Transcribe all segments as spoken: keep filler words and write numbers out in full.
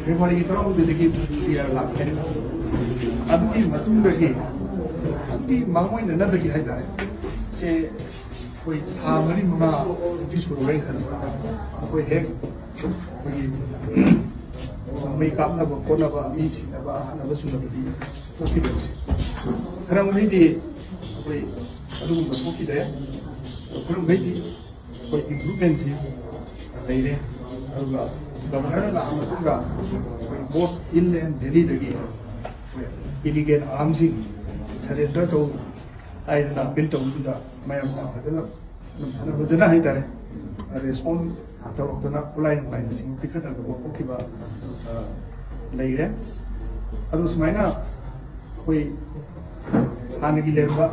ꯐꯦꯕ꯭ꯔꯨꯋꯥꯔꯤꯒꯤ ꯇꯔꯥꯍꯨꯝꯗꯣꯏꯗꯒꯤ P R ꯂꯥꯛꯀꯅꯤ꯫ ꯑꯗꯨꯒꯤ ꯃꯇꯨꯡꯗꯒꯤ, ꯑꯗꯨꯒꯤ ꯃꯥꯡꯑꯣꯏꯅꯅꯗꯒꯤ ꯍꯥꯏꯇꯥꯔꯦ, ꯁꯦ ꯑꯩꯈꯣꯏ ꯊꯥ ꯃꯔꯤ ꯃꯉꯥ ꯁꯨꯔꯨꯔꯦ ꯈꯟꯕ, ꯑꯩꯈꯣꯏ ꯍꯦꯛ ꯑꯩꯈꯣꯏꯒꯤ ꯃꯩ ꯀꯥꯞꯅꯕ ꯈꯣꯠꯅꯕ, ꯃꯤ ꯁꯤꯅꯕ ꯍꯥꯠꯅꯕ ꯁꯨꯅꯕꯗꯤ ꯊꯣꯛꯈꯤꯗꯕꯁꯦ꯫ ꯈꯔ ꯃꯈꯩꯗꯤ ꯑꯩꯈꯣꯏ ꯑꯗꯨꯒꯨꯝꯕ ꯊꯣꯛꯈꯤꯗ꯭ꯔꯦ꯫ ꯈꯔ ꯃꯈꯩꯗꯤ ꯑꯩꯈꯣꯏ ꯏꯝꯄ꯭ꯔꯨꯚꯃꯦꯟꯁꯤ ꯂꯩꯔꯦ꯫ ꯑꯗꯨꯒ ꯒꯚꯔꯅꯔꯅ ꯂꯥꯛꯑ ꯃꯇꯨꯡꯗ ꯑꯩꯈꯣꯏ both hill and valley ꯗꯒꯤ ꯑꯩꯈꯣꯏ ꯏꯂꯤꯒꯦꯜ ꯑꯥꯔꯝꯁꯤꯡ ꯁꯔꯦꯟꯗꯔ ꯇꯧ ꯍꯥꯏꯗꯅ ꯑꯄꯤꯜ ꯇꯧꯕꯗꯨꯗ ꯃꯌꯥꯝꯅ ꯐꯖꯅ, ꯑꯗꯨꯝ ꯐꯖꯅ, ꯐꯖꯅ ꯍꯥꯏꯇꯥꯔꯦ, ꯔꯦꯁꯄꯣꯟ ꯇꯧꯔꯛꯇꯅ ꯈꯨꯠꯂꯥꯏ ꯅꯨꯡꯂꯥꯏꯅ ꯁꯤꯡ ꯄꯤꯈꯠꯅꯕ ꯍꯣꯠꯅꯈꯤꯕ, ꯑ, ꯂꯩꯔꯦ꯫ ꯑꯗꯣ ꯁꯨꯃꯥꯏꯅ ꯑꯩꯈꯣꯏ ꯍꯥꯟꯅꯒꯤ ꯂꯩꯔꯝꯕ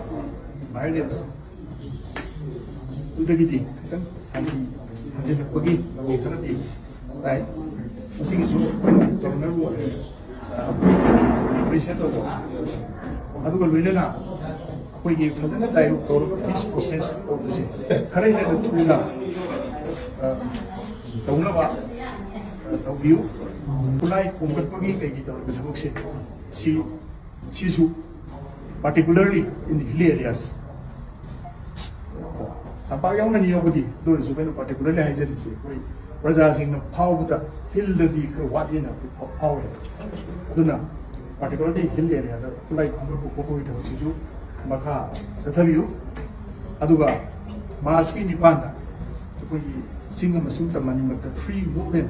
ꯚꯥꯏꯑꯣꯂꯦꯟꯁ ꯑꯗꯨꯗꯒꯤꯗꯤ ꯈꯤꯇꯪ ꯁꯥꯟꯇꯤ ꯍꯟꯖꯤꯜꯂꯛꯄꯒꯤ ꯂꯝꯕꯤ ꯈꯔꯗꯤ ꯇꯥꯏ꯫ ꯃꯁꯤꯒꯤꯁꯨ ꯑꯩꯈꯣꯏꯅ ꯇꯧꯅꯔꯨꯕ ꯑꯣꯏꯔꯦ꯫ ꯑꯦꯄ꯭ꯔꯤꯁꯤꯌꯦꯠ ꯇꯧꯕ꯫ ꯑꯗꯨꯒ ꯂꯣꯏꯅꯅ ꯑꯩꯈꯣꯏꯒꯤ ꯐꯖꯅ ꯗꯥꯏꯂꯣꯒ ꯇꯧꯔꯒ ꯄꯤꯁ ꯄ꯭ꯔꯣꯁꯦꯁ ꯇꯧꯕꯁꯦ ꯈꯔ ꯍꯦꯟꯅ ꯊꯨꯅ, ꯑ, ꯇꯧꯅꯕ, ꯑ, ꯇꯧꯕꯤꯌꯨ꯫ ꯈꯨꯠꯂꯥꯏ ꯈꯣꯝꯒꯠꯄꯒꯤ ꯀꯩꯒꯤ ꯇꯧꯔꯤꯕ ꯊꯕꯛꯁꯦ ꯁꯤ, ꯁꯤꯁꯨ particularly in the hill areas, ꯇꯝꯄꯥꯛ ꯌꯧꯅꯅꯤ ꯌꯧꯕꯗꯤ, ꯑꯗꯨ ꯑꯣꯏꯔꯁꯨ ꯑꯩꯈꯣꯏꯅ particularly ꯍꯥꯏꯖꯔꯤꯁꯦ ꯑꯩꯈꯣꯏ ꯄ꯭ꯔꯖꯥꯁꯤꯡꯅ ꯐꯥꯎꯕꯗ ꯍꯤꯜꯗꯗꯤ ꯈꯔ ꯋꯥꯠꯂꯤꯅ ꯑꯩꯈꯣꯏ ꯐꯥꯎ-, ꯐꯥꯎꯋꯦ꯫ ꯑꯗꯨꯅ particularly hill area ꯗ ꯈꯨꯠꯂꯥꯏ ꯈꯣꯝꯒꯠꯄ ꯈꯣꯠꯄꯒꯤ ꯊꯕꯛꯁꯤꯁꯨ ꯃꯈꯥ ꯆꯠꯊꯕꯤꯌꯨ꯫ ꯑꯗꯨꯒ ꯃꯥꯔꯆꯀꯤ ꯅꯤꯄꯥꯟꯗ ꯑꯩꯈꯣꯏꯒꯤ ꯆꯤꯡ ꯑꯃꯁꯨꯡ ꯇꯝ ꯑꯅꯤꯃꯛꯇ free movement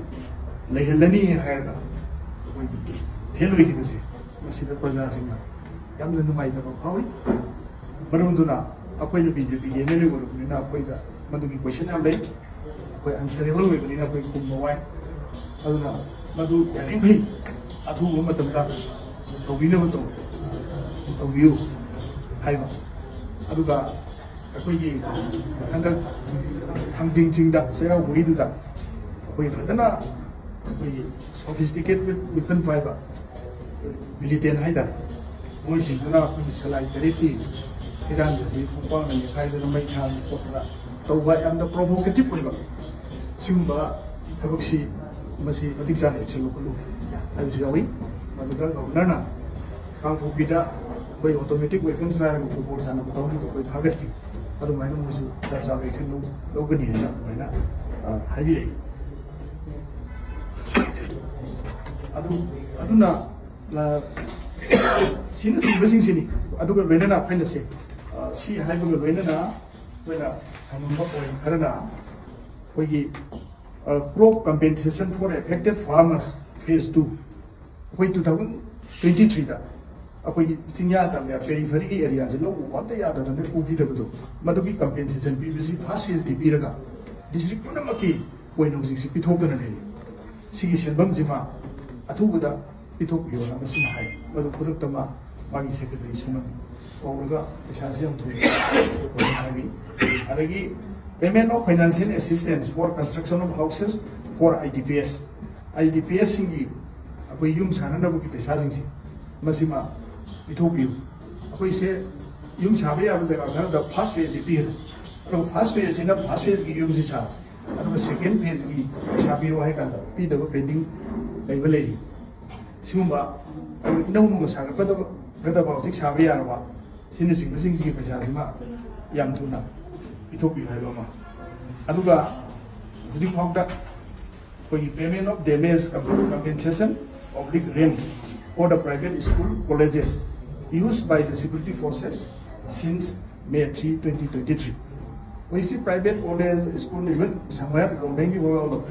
ꯂꯩꯍꯜꯂꯅꯤ ꯍꯥꯏꯔꯒ ꯑꯩꯈꯣꯏꯒꯤ ꯐꯦꯜ ꯑꯣꯏꯈꯤꯕꯁꯦ, ꯃꯁꯤꯗ ꯄ꯭ꯔꯖꯥꯁꯤꯡꯅ ꯌꯥꯝꯅ ꯅꯨꯡꯉꯥꯏꯇꯕ ꯐꯥꯎꯏ꯫ ꯃꯔꯝ ꯑꯗꯨꯅ ꯑꯩꯈꯣꯏꯅ ꯕꯤ ꯖꯦ ꯄꯤꯒꯤ ꯑꯦꯝ ꯑꯦꯜ ꯑꯦ ꯑꯣꯏꯔꯕꯅꯤꯅ ꯑꯩꯈꯣꯏꯗ ꯃꯗꯨꯒꯤ ꯀꯣꯏꯁꯟ ꯌꯥꯝ ꯂꯩ꯫ ꯑꯩꯈꯣꯏ ꯑꯟꯁꯔꯦꯕꯜ ꯑꯣꯏꯕꯅꯤꯅ ꯑꯩꯈꯣꯏ ꯈꯨꯝꯕ ꯋꯥꯏ꯫ ꯑꯗꯨꯅ ꯃꯗꯨ ꯌꯥꯔꯤꯈꯩ ꯑꯊꯨꯕ ꯃꯇꯝꯗ ꯇꯧꯕꯤꯅꯕ ꯇꯧ-, ꯇꯧꯕꯤꯌꯨ ꯍꯥꯏꯕ꯫ ꯑꯗꯨꯒ ꯑꯩꯈꯣꯏꯒꯤ ꯍꯟꯗꯛ ꯊꯥꯡꯖꯤꯡ ꯆꯤꯡꯗ ꯆꯩꯔꯥꯎꯕꯒꯤꯗꯨꯗ ꯑꯩꯈꯣꯏ ꯐꯖꯅ ꯑꯩꯈꯣꯏꯒꯤ sophisticated weapon ꯄꯥꯏꯕ ꯃꯤꯂꯤꯇꯦꯟ ꯍꯥꯏꯇꯥꯔꯦ, ꯃꯣꯏꯁꯤꯡꯗꯨꯅ ꯑꯩꯈꯣꯏꯒꯤ ꯁꯂꯥꯏ ꯇꯔꯦꯠꯀꯤ ꯐꯤꯔꯥꯟꯗꯗꯤ ꯈꯣꯡꯄꯥꯛꯅ ꯅꯦꯠꯈꯥꯏꯗꯅ ꯃꯩ ꯊꯥꯗꯅ ꯈꯣꯠꯇꯅ ꯇꯧꯕ ꯌꯥꯝꯅ ꯄ꯭ꯔꯣꯚꯣꯀꯦꯇꯤꯞ ꯑꯣꯏꯕ ꯁꯤꯒꯨꯝꯕ ꯊꯕꯛꯁꯤ ꯃꯁꯤ ꯃꯇꯤꯛ ꯆꯥꯅ action ꯂꯧꯈꯠꯂꯨ ꯍꯥꯏꯕꯁꯨ ꯌꯥꯎꯏ꯫ ꯃꯗꯨꯗ Governor ꯅ ꯀꯥꯡꯄꯣꯛꯄꯤꯗ ꯑꯩꯈꯣꯏ automatic weapons ꯄꯥꯏꯔꯒ football ꯁꯥꯟꯅꯕ ꯀꯥꯡꯕꯨꯗꯣ ꯑꯩꯈꯣꯏ ꯊꯥꯒꯠꯈꯤ꯫ ꯑꯗꯨꯃꯥꯏꯅ ꯃꯣꯏꯁꯨ ꯆꯞ ꯆꯥꯕ action ꯂꯧ-, ꯂꯧꯒꯅꯤ ꯍꯥꯏꯅ ꯑꯗꯨꯃꯥꯏꯅ, ꯑ, ꯍꯥꯏꯕꯤꯔꯛꯏ꯫ ꯑꯗꯨ, ꯑꯗꯨꯅ, ꯑ, ꯁꯤꯅꯆꯤꯡꯕꯁꯤꯡꯁꯤꯅꯤ꯫ ꯑꯗꯨꯒ ꯂꯣꯏꯅꯅ ꯑꯩꯈꯣꯏꯅ ꯁꯤ, ꯑ, ꯁꯤ ꯍꯥꯏꯕꯒ ꯂꯣꯏꯅꯅ ꯑꯩꯈꯣꯏꯅ ꯊꯝꯃꯝꯕ point ꯈꯔꯅ ꯑꯩꯈꯣꯏꯒꯤ, ꯑ, crop compensation for affected farmers phase two꯫ ꯑꯩꯈꯣꯏ two thousand twenty three ꯗ ꯑꯩꯈꯣꯏꯒꯤ ꯆꯤꯡꯌꯥ ꯇꯝꯌꯥ periphery ꯒꯤ area ꯁꯦ ꯂꯧ ꯎꯕ ꯑꯝꯇ ꯌꯥꯗꯗꯅ ꯎꯈꯤꯗꯕꯗꯣ, ꯃꯗꯨꯒꯤ compensation ꯄꯤꯕꯁꯤ first phase ꯇꯤ ꯄꯤꯔꯒ district ꯄꯨꯝꯅꯃꯛꯀꯤ ꯑꯣꯏꯅ ꯍꯧꯖꯤꯛꯁꯤ ꯄꯤꯊꯣꯛꯇꯅ ꯂꯩꯔꯤ꯫ ꯁꯤꯒꯤ ꯁꯦꯟꯐꯝꯁꯤꯃ ꯑꯊꯨꯕꯗ ꯄꯤꯊꯣꯛꯄꯤꯌꯣꯅ ꯃꯁꯤꯃ ꯍꯥꯏ꯫ ꯃꯗꯨ ꯈꯨꯗꯛꯇ ꯃꯥ, ꯃꯥꯒꯤ secretary ꯁꯨꯃꯟ ꯀꯧꯔꯒ ꯄꯩꯁꯥꯁꯤ ꯌꯥꯝ ꯊꯨꯅ ꯍꯥꯏꯕꯤ꯫ ꯑꯗꯒꯤ payment of financial assistance for construction of houses for I D P S, I D P S ꯁꯤꯡꯒꯤ ꯑꯩꯈꯣꯏ ꯌꯨꯝ ꯁꯥꯅꯅꯕꯒꯤ ꯄꯩꯁꯥꯁꯤꯡꯁꯦ ꯃꯁꯤꯃ ꯄꯤꯊꯣꯛꯄꯤꯌꯨ꯫ ꯑꯩꯈꯣꯏꯁꯦ ꯌꯨꯝ ꯁꯥꯕ ꯌꯥꯕ ꯖꯒꯥ ꯈꯔꯗ first phase ꯁꯤ ꯄꯤꯈ꯭ꯔꯦ, ꯑꯗꯨꯒ first phase ꯁꯤꯅ first phase ꯀꯤ ꯌꯨꯝꯁꯤ ꯁꯥꯕ, ꯑꯗꯨꯒ second phase ꯀꯤ ꯄꯩꯁꯥ ꯄꯤꯔꯣ ꯍꯥꯏ ꯀꯥꯟꯗ ꯄꯤꯗꯕ pending ꯂꯩꯕ ꯂꯩꯔꯤ꯫ ꯁꯤꯒꯨꯝꯕ ꯑꯩꯈꯣꯏ ꯏꯅꯧ ꯅꯧꯅ ꯁꯥꯒꯠꯀꯗꯕ, ꯒꯗꯕ ꯍꯧꯖꯤꯛ ꯁꯥꯕ ꯌꯥꯔꯕ, ꯁꯤꯅꯆꯤꯡꯕꯁꯤꯡꯁꯤꯒꯤ ꯄꯩꯁꯥꯁꯤꯃ ꯌꯥꯝ ꯊꯨꯅ ꯄꯤꯊꯣꯛꯄꯤꯌꯨ ꯍꯥꯏꯕ ꯑꯃ꯫ ꯑꯗꯨꯒ ꯍꯧꯖꯤꯛ ꯐꯥꯎꯗ ꯑꯩꯈꯣꯏꯒꯤ payment of damage compensation oblique rent for the private school colleges used by the security forces since May three, twenty twenty three꯫ ꯑꯩꯈꯣꯏꯁꯤ private college, school, even somewhere government ꯀꯤ ꯑꯣꯏꯔꯣ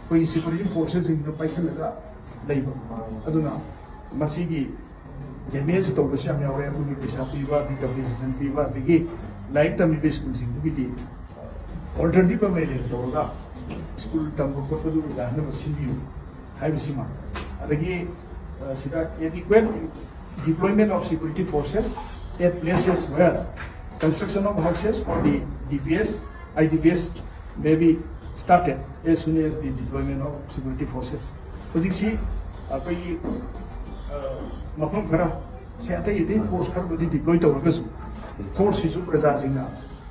ꯑꯩꯈꯣꯏꯒꯤ security forces ꯁꯤꯡꯗꯨꯅ ꯄꯥꯏꯁꯤꯜꯂꯒ ꯂꯩꯕ꯫ ꯑꯗꯨꯅ ꯃꯁꯤꯒꯤ damage ꯇꯧꯕꯁꯨ ꯌꯥꯝ ꯌꯥꯎꯔꯦ꯫ ꯑꯗꯨꯒꯤ ꯄꯩꯁꯥ ꯄꯤꯕ, ꯑꯗꯨꯒꯤ compensation ꯄꯤꯕ, ꯑꯗꯒꯤ ꯂꯥꯏꯔꯤꯛ ꯇꯝꯃꯤꯕ school ꯁꯤꯡꯗꯨꯒꯤꯗꯤ alternative ꯑꯃ arrange ꯇꯧꯔꯒ school ꯇꯝꯕ ꯈꯣꯠꯄꯗꯨ ꯌꯥꯅꯕ ꯁꯤꯟꯕꯤꯌꯨ ꯍꯥꯏꯕꯁꯤꯃ꯫ ꯑꯗꯒꯤ, ꯑ, ꯁꯤꯗ adequate deployment of security forces at places where construction of houses for the D P S, I D P S may be started as soon as the deployment of security forces꯫ ꯍꯧꯖꯤꯛꯁꯤ ꯑꯩꯈꯣꯏꯒꯤ, ꯑ, ꯃꯐꯝ ꯈꯔ ꯁꯦ ꯑꯇꯩ ꯑꯇꯩ force ꯈꯔꯕꯨꯗꯤ deploy ꯇꯧꯔꯒꯁꯨ, force ꯁꯤꯁꯨ ꯄ꯭ꯔꯖꯥꯁꯤꯡꯅ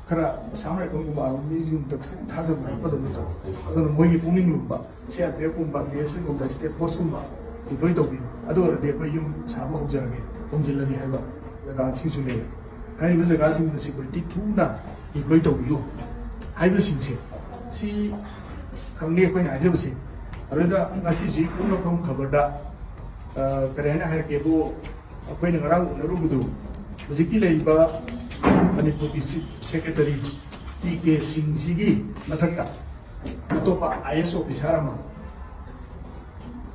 ꯈꯔ ꯑꯁꯥꯝ ꯔꯥꯏꯐꯜꯒꯨꯝꯕ ꯑꯥꯔꯃꯤꯁꯤꯡꯗ ꯈꯤꯇꯪ ꯊꯥꯖꯕ ꯋꯥꯠꯄꯗꯧꯅ ꯇꯧꯋꯤ꯫ ꯑꯗꯨꯅ ꯃꯣꯏꯒꯤ ꯄꯨꯛꯅꯤꯡ ꯂꯨꯝꯕ ꯁꯤ ꯑꯥꯔ ꯄꯤ ꯑꯦꯐ ꯀꯨꯝꯕ, ꯕꯤ ꯑꯦꯁ ꯑꯦꯐ ꯀꯨꯝꯕ, ꯁ꯭ꯇꯦꯠ ꯐꯣꯔꯁ ꯀꯨꯝꯕ ꯗꯤꯄ꯭ꯂꯣꯏ ꯇꯧꯕꯤꯌꯨ, ꯑꯗꯨ ꯑꯣꯏꯔꯗꯤ ꯑꯩꯈꯣꯏ ꯌꯨꯝ ꯁꯥꯕ ꯍꯧꯖꯔꯒꯦ, ꯍꯣꯡꯖꯤꯜꯂꯒꯦ ꯍꯥꯏꯕ ꯖꯒꯥꯁꯤꯡꯁꯨ ꯂꯩ꯫ ꯍꯥꯏꯔꯤꯕ ꯖꯒꯥꯁꯤꯡꯗ ꯁꯦꯀ꯭ꯌꯨꯔꯤꯇꯤ ꯊꯨꯅ ꯗꯤꯄ꯭ꯂꯣꯏ ꯇꯧꯕꯤꯌꯨ ꯍꯥꯏꯕꯁꯤꯡꯁꯦ, ꯁꯤ ꯈꯪꯅꯤ ꯑꯩꯈꯣꯏꯅ ꯍꯥꯏꯖꯕꯁꯦ꯫ ꯑꯗꯨꯗ ꯉꯁꯤꯁꯤ ꯄꯣꯛꯅꯐꯝ ꯈꯕꯔꯗ, ꯑ, ꯀꯔꯤ ꯍꯥꯏꯅ ꯍꯥꯏꯔꯛꯀꯦꯕꯨ, ꯑꯩꯈꯣꯏꯅ ꯉꯔꯥꯡ ꯎꯅꯔꯨꯕꯗꯨ, ꯍꯧꯖꯤꯛꯀꯤ ꯂꯩꯔꯤꯕ ꯃꯅꯤꯄꯨꯔꯒꯤ ꯆꯤꯐ ꯁꯦꯀ꯭ꯔꯦꯇꯔꯤ ꯇꯤ ꯀꯦ ꯁꯤꯡꯁꯤꯒꯤ ꯃꯊꯛꯇ ꯑꯇꯣꯞꯄ ꯑꯥꯏ ꯑꯦꯁ ꯑꯣꯐꯤꯁꯥꯔ ꯑꯃ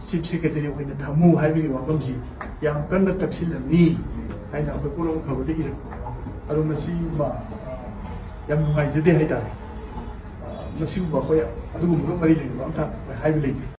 ꯆꯤꯐ ꯁꯦꯀ꯭ꯔꯦꯇꯔꯤ ꯑꯣꯏꯅ ꯊꯝꯃꯨ ꯍꯥꯏꯕꯒꯤ ꯋꯥꯐꯝꯁꯤ ꯌꯥꯝ ꯀꯟꯅ ꯇꯛꯁꯤꯜꯂꯝꯃꯤ ꯍꯥꯏꯅ ꯑꯩꯈꯣꯏ ꯄꯣꯠꯂꯝ ꯈꯕꯔꯗ ꯏꯔꯛꯄ꯫ ꯑꯗꯣ ꯃꯁꯤꯒꯨꯝꯕ, ꯑ, ꯌꯥꯝ ꯅꯨꯡꯉꯥꯏꯖꯗꯦ ꯍꯥꯏꯇꯥꯔꯦ꯫ ꯑ, ꯃꯁꯤꯒꯨꯝꯕ ꯑꯩꯈꯣꯏ ꯑꯗꯨꯒꯨꯝꯕꯒ ꯃꯔꯤ ꯂꯩꯅꯕ ꯑꯝꯇ ꯑꯩꯈꯣꯏ ꯍꯥꯏꯕ ꯂꯩꯇꯦ꯫